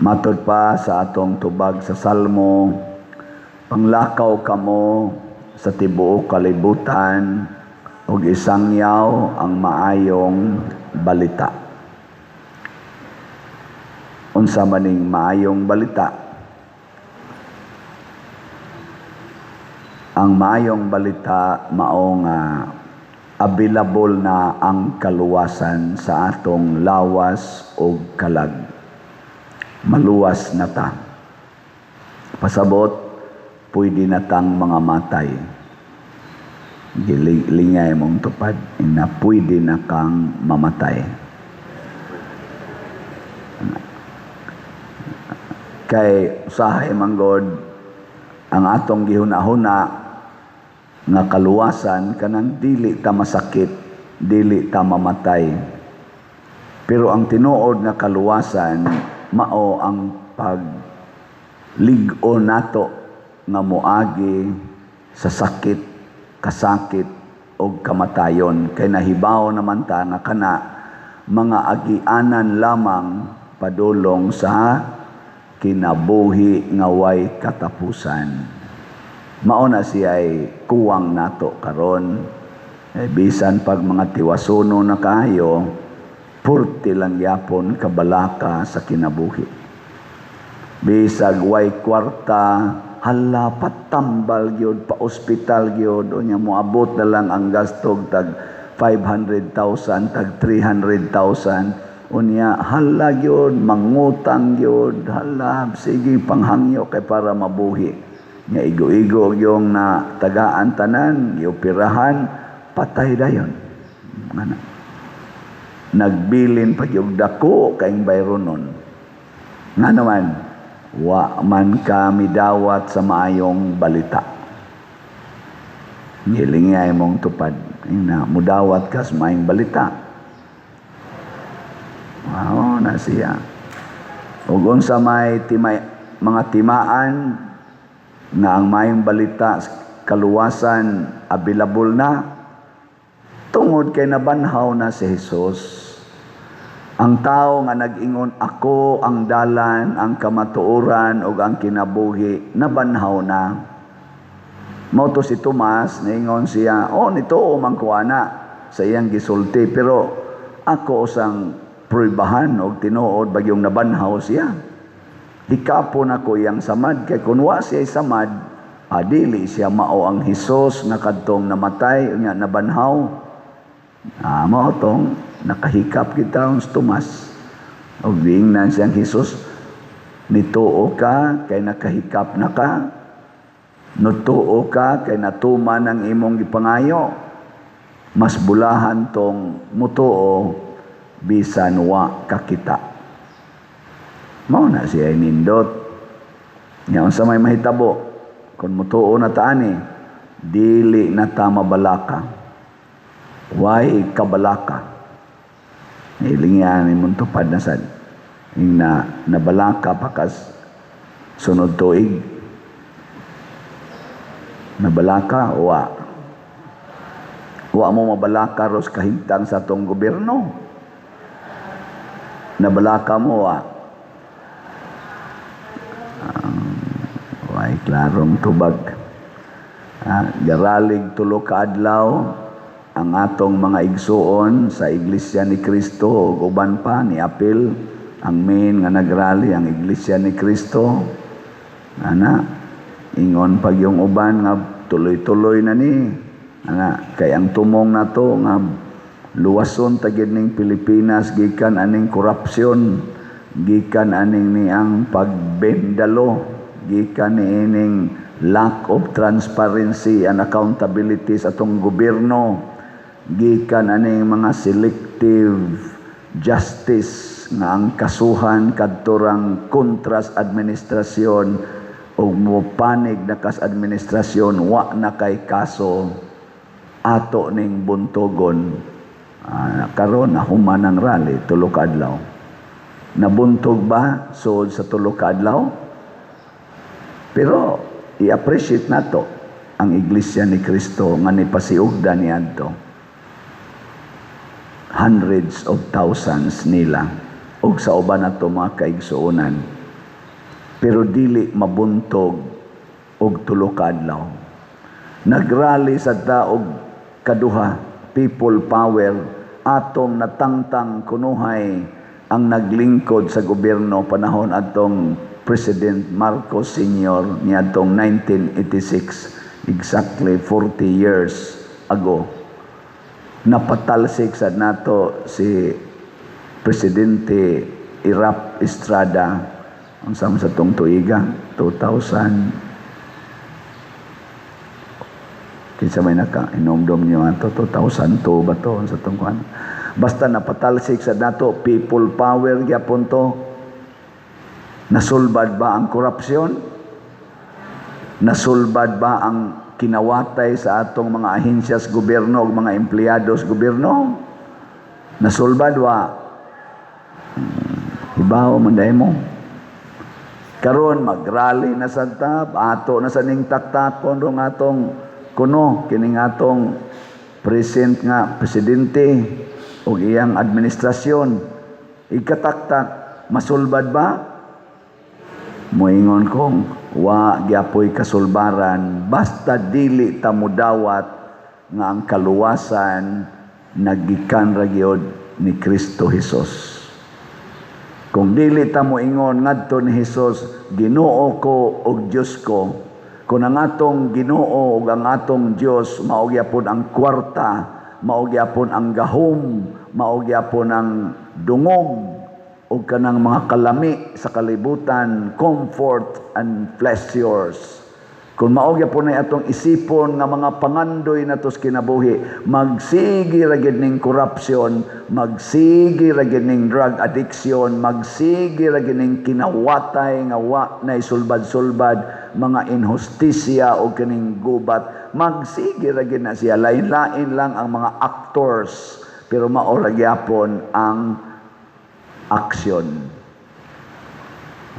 Matod pa sa atong tubag sa Salmo, panglakaw kamo sa tibuok kalibutan ug isangyaw ang maayong balita. Unsa maning maayong balita? Ang maayong balita mao nga available na ang kaluwasan sa atong lawas ug kalag. Maluwas na ta. Pasabot, pwede na tang mga matay. Gilingay mong tupad, na pwede na kang mamatay. Kay usahay man God, ang atong gihuna-huna nga kaluwasan kanang dili ta masakit, dili ta mamatay. Pero ang tinuod nga kaluwasan mao ang paglig-o nato nga moagi sa sakit, kasakit o kamatayon, kay nahibaw naman ta nga kana mga agianan lamang padulong sa kinabuhi nga way katapusan. Mao na siya'y kuwang nato karon. Eh, bisan pag mga tiwasuno na kaayo, purti lang yapon kabalaka sa kinabuhi. Bisag way kwarta, hala, patambal gyud, pa ospital gyud, unya moabot na lang ang gastog tag 500,000, tag 300,000. Unya hala gyud, mangutang gyud, hala, sige panghangyo kay para mabuhi. Nya igo-igo yung na tagaan tanan, gioperahan, patay dayon. Ana. Nagbilin pa gyud dako kaing bayronon. Nga naman, wa man kami dawat sa maayong balita. Gilingay mong tupad. Na, mudawat ka sa maayong balita. Wow, na siya. Ug unsa may timay, mga timaan nga ang maayong balita kaluwasan available na tungod kay nabanhaw na si Jesus. Ang tao nga nag-ingon, "Ako ang dalan, ang kamatuoran ug ang kinabuhi," nabanhaw na. Mao to si Tomas, niingon siya, "Oh, nituo man ko ana sa iyang gisulti, pero ako usang pruibahan og tinuod bagyong nabanhaw siya. Hikapon ako iyang samad, kay kun wa siya samad, dili siya mao ang Hesus nga kadtong namatay nga nabanhaw." Ah, mao tong nakahikap kita ang Tomas. Og giingnan siyang Hesus, "Nituo ka kay nakahikap na ka. Nutuo ka kay natuman ang imong gipangayo. Mas bulahan tong mutuo bisan wa kakita." Mao na siya nindot. Nya unsa may mahitabo kung mutuo na ta ani, dili na ta mabalaka. Way kabalaka. Hilingyan imong tupad na sad. Ing na nabalaka pa kas sunod tuig. Nabalaka wa. Wa mo mabalaka ros kahimtang sa atong gobyerno. Nabalaka mo wa. Way klarong tubag. Ah, garalig 3 ka adlaw ang atong mga igsuon sa Iglesia ni Cristo ug uban pa ni apil. Ang main nga nagrally ang Iglesia ni Cristo. Ana, ingon pag yung uban nga tuloy-tuloy na ni ana, kay ang tumong nato nga luwason ta gyud ning Pilipinas gikan aning korupsyon, gikan aning niang pagbendalo, gikan niining lack of transparency and accountability sa atong gobyerno, gikan aning mga selective justice nga ang kasuhan kadtorang kontras administrasyon ug mopanig na kas administrasyon wa na kay kaso, ato ning buntogon. Ah, karon nahuman ang rally 3 ka adlaw. Nabuntog ba sud sa 3 ka adlaw? Pero i-appreciate nato ang Iglesia ni Cristo nga nipasiugda niadto. Hundreds of thousands nila ug sa uban nato mga kaigsuonan. Pero dili mabuntog og 3 ka adlaw. Nagrally sa ta og kaduha, people power, atong natangtang kunuhay ang naglingkod sa gobyerno panahon atong President Marcos Sr. niadtong 1986, exactly 40 years ago. Napatalsik sa nato si Presidente Erap Estrada unsa man sa tong tuiga, 2000. Kinsa may naka inomdom niyo ato? 2002 ba to sa tong kuan? Basta napatalsik sa nato, people power gyapon to. Nasulbad ba ang korupsyon? Nasulbad ba ang kinawatay sa atong mga ahensya sa gobyerno ug mga empleyado sa gobyerno? Nasulbad wa? Hibaw man dai mo. Karon magrally na sa tab, ato na sa ning taktakon rong atong kuno kining atong present nga presidente ug iyang administrasyon. Ikataktak, masulbad ba? Moingon kong wa gyapoy kasulbaran basta dili ta mudawat nga ang kaluwasan nagikan ra gyud ni Kristo Jesus. Kung dili ta moingon ngadto ni Hesus, "Ginoo ko ug Dios ko." Kung ang atong Ginoo ug ang atong Dios mao gyapon ang kwarta, mao gyapon ang gahom, mao gyapon ang dungog ug kanang mga kalami sa kalibutan, comfort and pleasures. Kung mao gyapon ay atong isipon nga mga pangandoy nato sa kinabuhi, magsige ra gyud ning corruption, magsige ra gyud ning drug addiction, magsige ra gyud ning kinawatay nga wa nay sulbad-sulbad, mga inhustisya o kining gubat, magsige ra gyud na siya. Lain-lain lang ang mga actors, pero mao ra gyapon ang aksyon.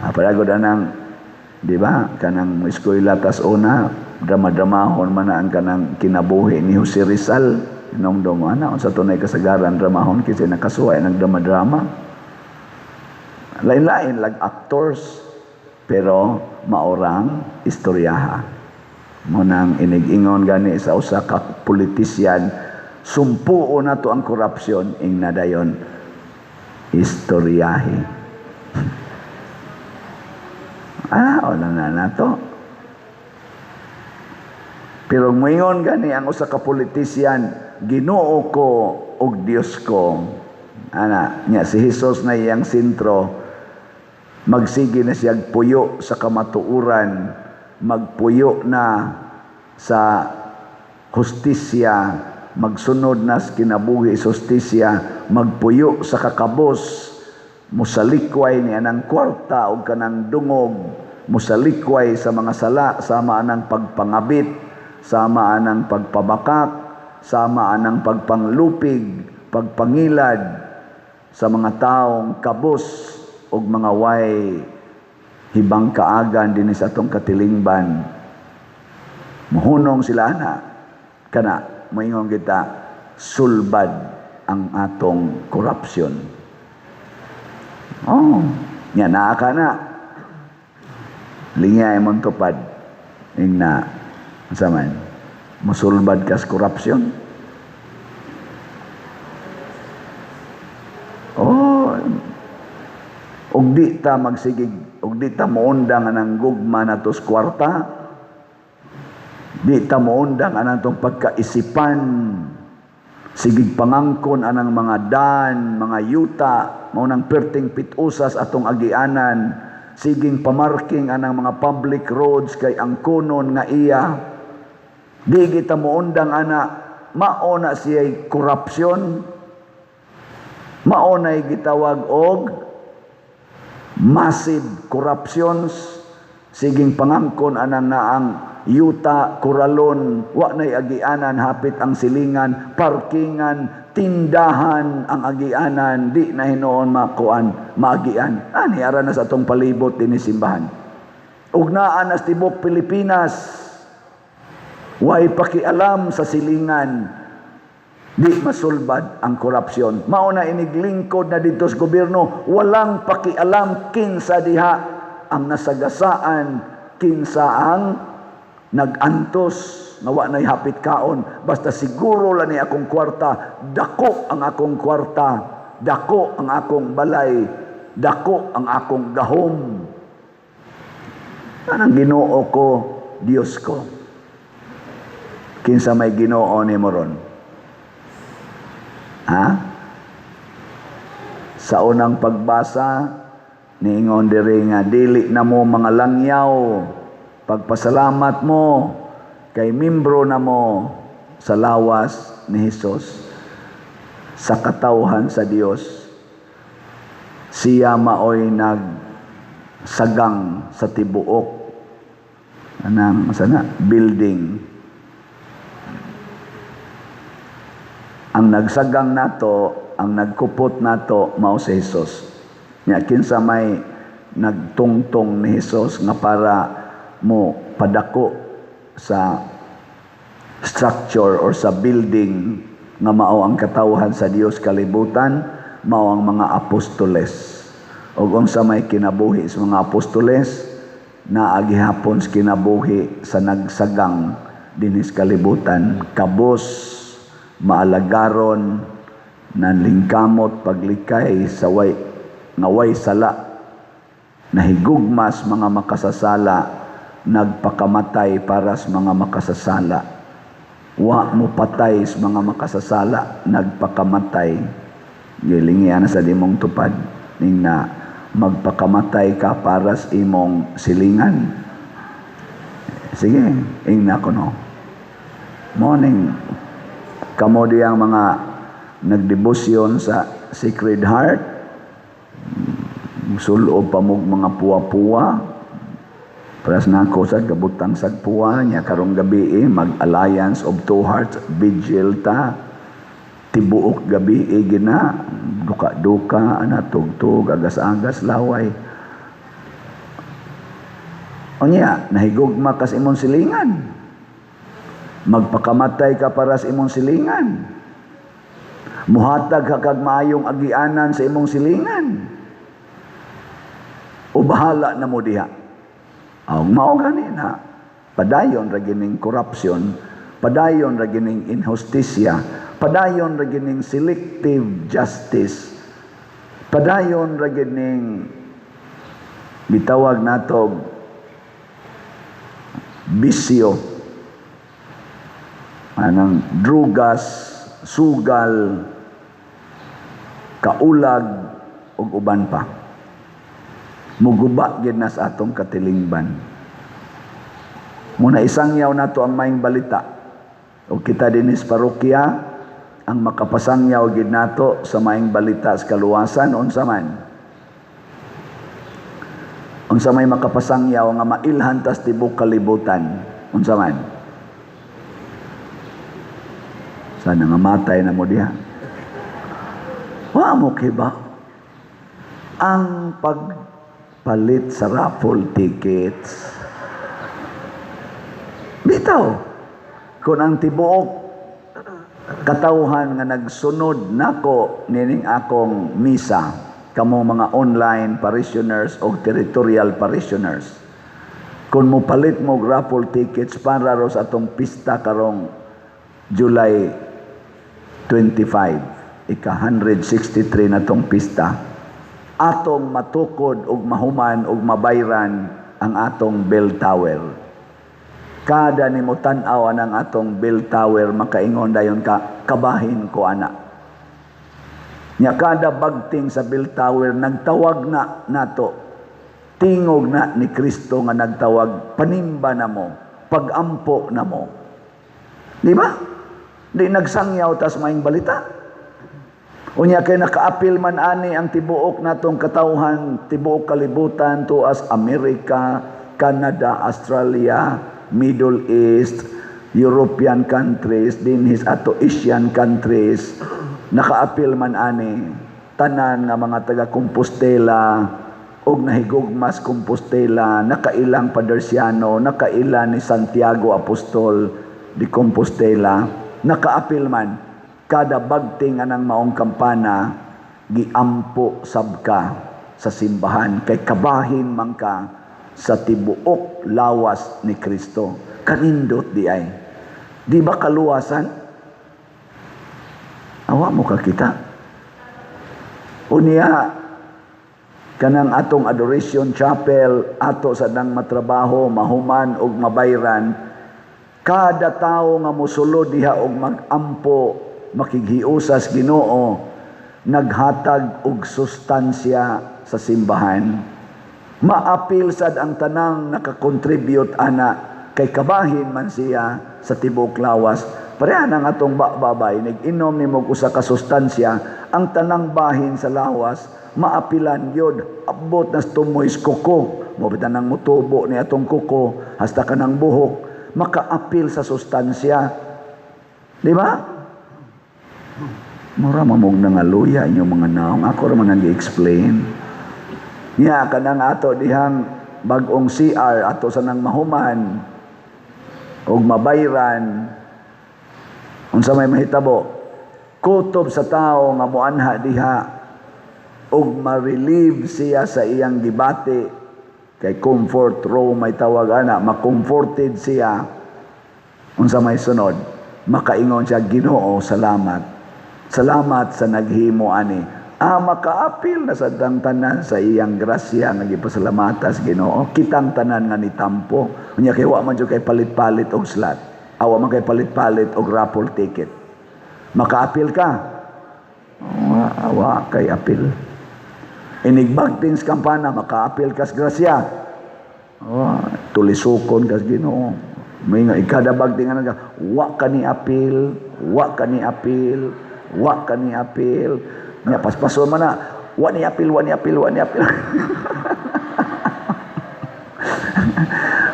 Ah, palagod anang, di ba? Kanang eskwela tas una, drama-dramahon man na ang kanang kinabuhi ni Jose Rizal. Inomdom mo, ana, sa tunay kasagaran, dramahon, kasi nakasuway ng drama-drama. Lain-lain, lag actors, pero maorang istoryaha. Mao nang inig-ingon gani sa usa ka politisyan, "Sumpuo na to ang korupsyon," ing nadayon, "Istoryahe." Ah, wala na nato. Pero moingon gani ang usa ka politisyan, "Ginoo ko ug Dios ko." Ana, nya si Jesus na iyang sentro, magsige na siya puyo sa kamatuoran, magpuyo na sa hustisya, magsunod na sa kinabuhi sa hustisya, magpuyo sa kakabos, musalikway ni anang kwarta o kanang dungog, musalikway sa mga sala, sama anang pagpangabit, sama anang pagpabakak, sama anang pagpanglupig, pagpangilad sa mga taong kabos og mga way hibang kaagan dinhi sa atong katilingban. Muhunong sila ana, kana moingon kita, sulbad ang atong korupsyon. Oh, nya naa ka na. Lingya imong tupad. Ing na unsa man? Musulbad kas korupsyon. Oh, ug di ta magsigig, ug di ta moundang anang gugma nato sa kwarta. Di ta moundang anang tong pagkaisipan. Sigig pangangkon anang mga dan, mga yuta, mao nang perting pitusas atong agianan. Siging pamarking anang mga public roads kay ang kunon nga iya. Di kita moundang ana, mao na siya'y korupsyon. Mao na'y gitawag og massive corruptions. Siging pangangkon anang naang yuta, kuralon, wa na'y agianan, hapit ang silingan, parkingan, tindahan ang agianan, di na hinuon makuan, maagian. Ani ara na sa atong palibot dinhi simbahan. Ug naa na sa tibok Pilipinas, way pakialam sa silingan, di masulbad ang korupsyon. Mao na iniglingkod na dito sa gobyerno, walang pakialam kinsa diha ang nasagasaan, kinsa ang nagantos nga wa nay hapit kaon, basta siguro lang ni akong kwarta, dako ang akong kwarta, dako ang akong balay, dako ang akong gahom. Anang Ginoo ko, Diyos ko. Kinsa may Ginoo nimo ron? Ha? Sa unang pagbasa, niingon diri nga dili na mo mga langyaw, pagpasalamat mo kay membro na mo sa lawas ni Hesus, sa katawhan sa Dios. Siya maoy nagsagang sa tibuok anang sana building. Ang nagsagang nato, ang nagkupot nato, mao si Hesus. Nya kinsa may nagtungtong ni Hesus nga para mo padako sa structure or sa building nga mao ang katawhan sa Dios kalibutan, mao ang mga apostoles. Ug unsa may kinabuhi sa mga apostoles, naa gihapon sa kinabuhi sa nagsagang dinhis kalibutan, kabos maalagaron, nanlingkamot paglikay sa way nga way sala, nahigugmas mga makasasala, nagpakamatay para sa mga makasasala. Wa mo patay sa mga makasasala, nagpakamatay. Gilingian na sa dimong tupad ning na magpakamatay ka para sa imong silingan. Sige, ingna ko no. Morning, kamo diyang mga nagdebosyon sa Sacred Heart, sulob pa mog mga puwa-puwa, Pras nako sa gabutang sagpuwa niya karong gabi eh, mag Alliance of Two Hearts vigil ta, tibuok gabi eh, gina duka-duka ana, tugtog, agas-agas, laway. Unya nahigugma kas imong silingan, magpakamatay ka para sa imong silingan, muhatag ka kag maayong agianan sa imong silingan, o bahala na mo diha. Ang mao gani na padayon ra gining corruption, padayon ra gining inhustisya, padayon ra gining selective justice, padayon ra gining gitawag nato bisyo, anang drugas, sugal, kaulag ug uban pa. Muguba gid na sa atong katilingban. Muna isangyaw nato ang maayong balita. O kita dinis parokya, ang makapasangyaw gid nato sa maayong balita sa kaluwasan, unsa man? Unsa may makapasangyaw nga mailhan tas tibok kalibutan, unsa man? Sana nga matay na mo diha. Wa mo kiba ang pagpalit sa raffle tickets. Bitaw, kung ang tibuok katawhan nga nagsunod nako nining akong misa, kamo mga online parishioners o territorial parishioners, kung mopalit mo raffle tickets para ro sa atong pista karong July 25, ika 163 na tong pista, atong matukod og mahuman og mabayran ang atong bell tower. Kada nimo tan-aw ang atong bell tower, makaingon dayon ka, "Kabahin ko ana." Nya kada bagting sa bell tower, nagtawag na nato. Tingog na ni Kristo nga nagtawag, "Panimba na mo, pagampo na mo." Di ba? Di nagsangyaw tas maayong balita. Unya kay nakaapil man ani ang tibuok natong katawhan, tibuok kalibutan, tuas Amerika, Canada, Australia, Middle East, European countries, dinhis ato Asian countries, nakaapil man ani tanan nga mga taga Compostela og nahigugmas Compostela, nakailang Padersiano, nakaila ni Santiago Apostol di Compostela, nakaapil man kada bagting anang maong kampana, giampo sab ka sa simbahan kay kabahin man ka sa tibuok lawas ni Kristo. Kanindot diay. Di ba kaluwasan? Awa mo kakita. Unya, kanang atong Adoration Chapel, ato sa dang matrabaho, mahuman og mabayran, kada tawo nga mosulod diha og magampo, makighiusas Ginoo, naghatag og sustansya sa simbahan. Maapil sad ang tanang nakakontribute ana kay kabahin man siya sa tibuok lawas. Pareha nang atong babay, inig-inom nimo og usa ka sustansya, ang tanang bahin sa lawas maapilan gyud, abot na sa tumoy sa kuko. Mo bitan nang mutubo ni atong kuko hasta kanang buhok makaapil sa sustansya. Di ba? Mura mamog nangaluya inyong mga naong. Ako ra man ang gi-explain. Nya kanang ato dihang bag-ong CR, ato sa nang mahuman og mabayran, unsa may mahitabo? Kutob sa tao nga moanha diha og ma-relieve siya sa iyang gibati kay comfort room may tawag ana, ma-comforted siya. Unsa may sunod? Makaingon siya, "Ginoo, salamat, salamat sa naghimo ani." Makaapil na sa tanan sa iyang grasya nga gipasalamatas Ginoo. Kitang tanan nga nitampo. Unya kay wa man jud kay palit-palit og slot, awa man kay palit-palit og raffle ticket. Makaapil ka? Wa, wa kay apil. Inigbagting sa kampana, makaapil kas grasya? Oh, tulisukon kas Ginoo. May nga ikada bagting ano ka, wa ka ni apil, wa ka ni apil, wa ka ni apil. Nya paspaso man na, wa ni apil, wa ni apil, wa ni apil.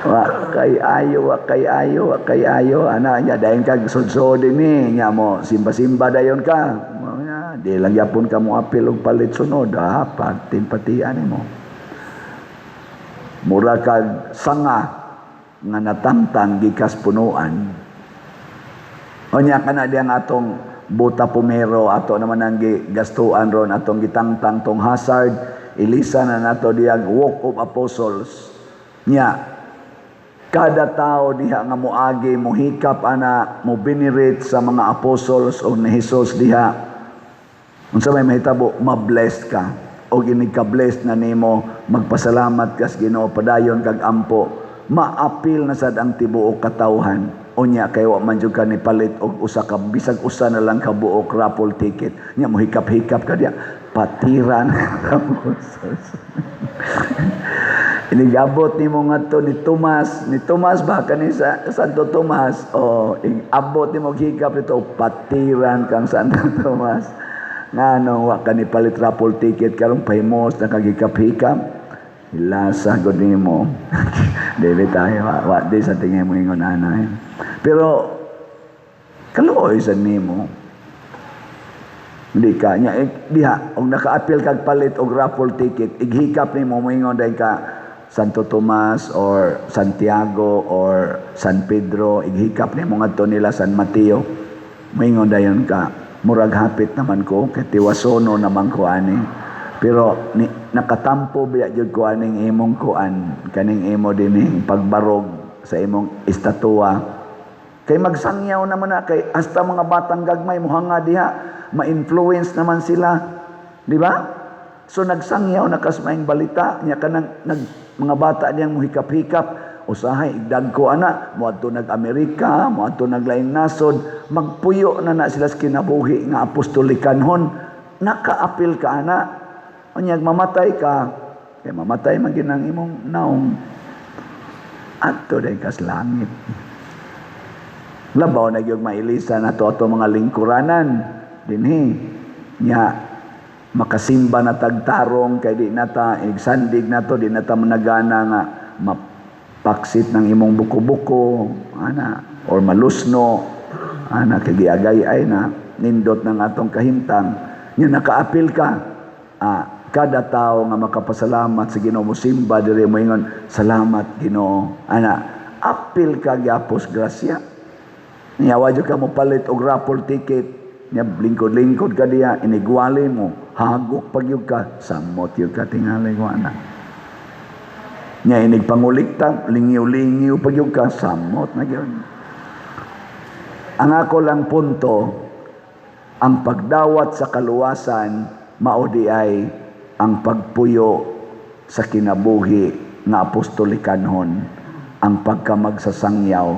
Wa kay ayo, wa kay ayo, wa kay ayo. Ana nya dayon kag sudsod ni, nya mo simba-simba dayon ka. Mo nya, di lang yapon ka mo apil og palit sunod, pagtimpatian nimo. Mura kag sanga nga natangtang gikas punuan. Unya kana diyang atong buta pumero, ato naman ang gigastuan ron, atong gitangtang tong hazard, ilisa na nato diyang Walk of Apostles. Nya kada tao diha nga moagi, mohikap ana, mo venerate sa mga apostles o ni Jesus diha, unsa may mahitabo? Ma-blessed ka. Og inig ka blessed na nimo, magpasalamat kas Ginoo, padayon kag ampo, maapil na sad ang tibuok katawhan. Unya kay wa man jud ka ni palit og usa ka, bisag usa na lang ka buok raffle ticket. Nya mo hikap-hikap ka diya, patiran apostles. Inigabot nimo ngadto ni Tomas, ni Tomas ba kani sa Santo Tomas? O abot nimo hikap nito, patiran kang Santo Tomas. Nganong wa ka ni palit raffle ticket karong pahimos na kagikap-hikap? Hilasa gud nimo. Dili tayo wa, wa di sa tingin mo ingon ana. Pero kaluoy sa nimo. Hindi ka nya eh, diha og nakaapil kag palit og raffle ticket, ighikap nimo, moingon dahil ka Santo Tomas or Santiago or San Pedro, ighikap nimo ngadto nila San Mateo, moingon dayon ka, "Murag hapit naman ko kay tiwasono naman ko ani." Pero ni, nakatampo biya jud ko aning imong kuan, kaning imo dining pagbarog sa imong estatua kay magsangyaw naman na kay hasta mga batang gagmay mohanga diha, ma-influence naman sila, di ba? So nagsangyaw na kas maing balita nya kanang nag mga bata diyang mohikap-hikap, usahay igdagko ana, moadto nag Amerika, moadto nag laing nasod, magpuyo na na sila sa kinabuhi nga apostolikanhon. Nakaapil ka ana. Unyag mamatay ka, kay mamatay man ginang imong naong, adto day kas langit. Labaw na gyud mailisa nato ato mga lingkuranan dinhi. Nya makasimba na tagtarong kay di nata igsandig nato, di nata managana nga mapaksit ng imong buko-buko ana or malusno ana kay giagay ay na nindot ng atong kahimtang. Nya nakaapil ka, kada tao nga makapasalamat sa Ginoo, mosimba diri, moingon, "Salamat, Ginoo," ana apil ka gyapos grasya. Nya wa jud ka mo palit og raffle ticket. Nya lingkod-lingkod ka diya, inigwali mo, hagok pag yun ka, samot yun ka tingali ko ana. Nya inig pangulikta, lingiw-lingiw pa gyud ka, samot na gyud. Ang ako lang punto, ang pagdawat sa kaluwasan mao diay ang pagpuyo sa kinabuhi nga apostolikanhon, ang pagkamagsasangyaw.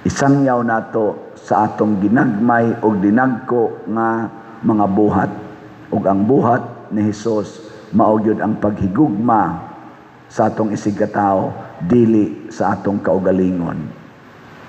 Isangyaw nato sa atong ginagmay o dinagko nga mga buhat, ug ang buhat ni Hesus mao gyud ang paghigugma sa atong isigkatao, dili sa atong kaugalingon.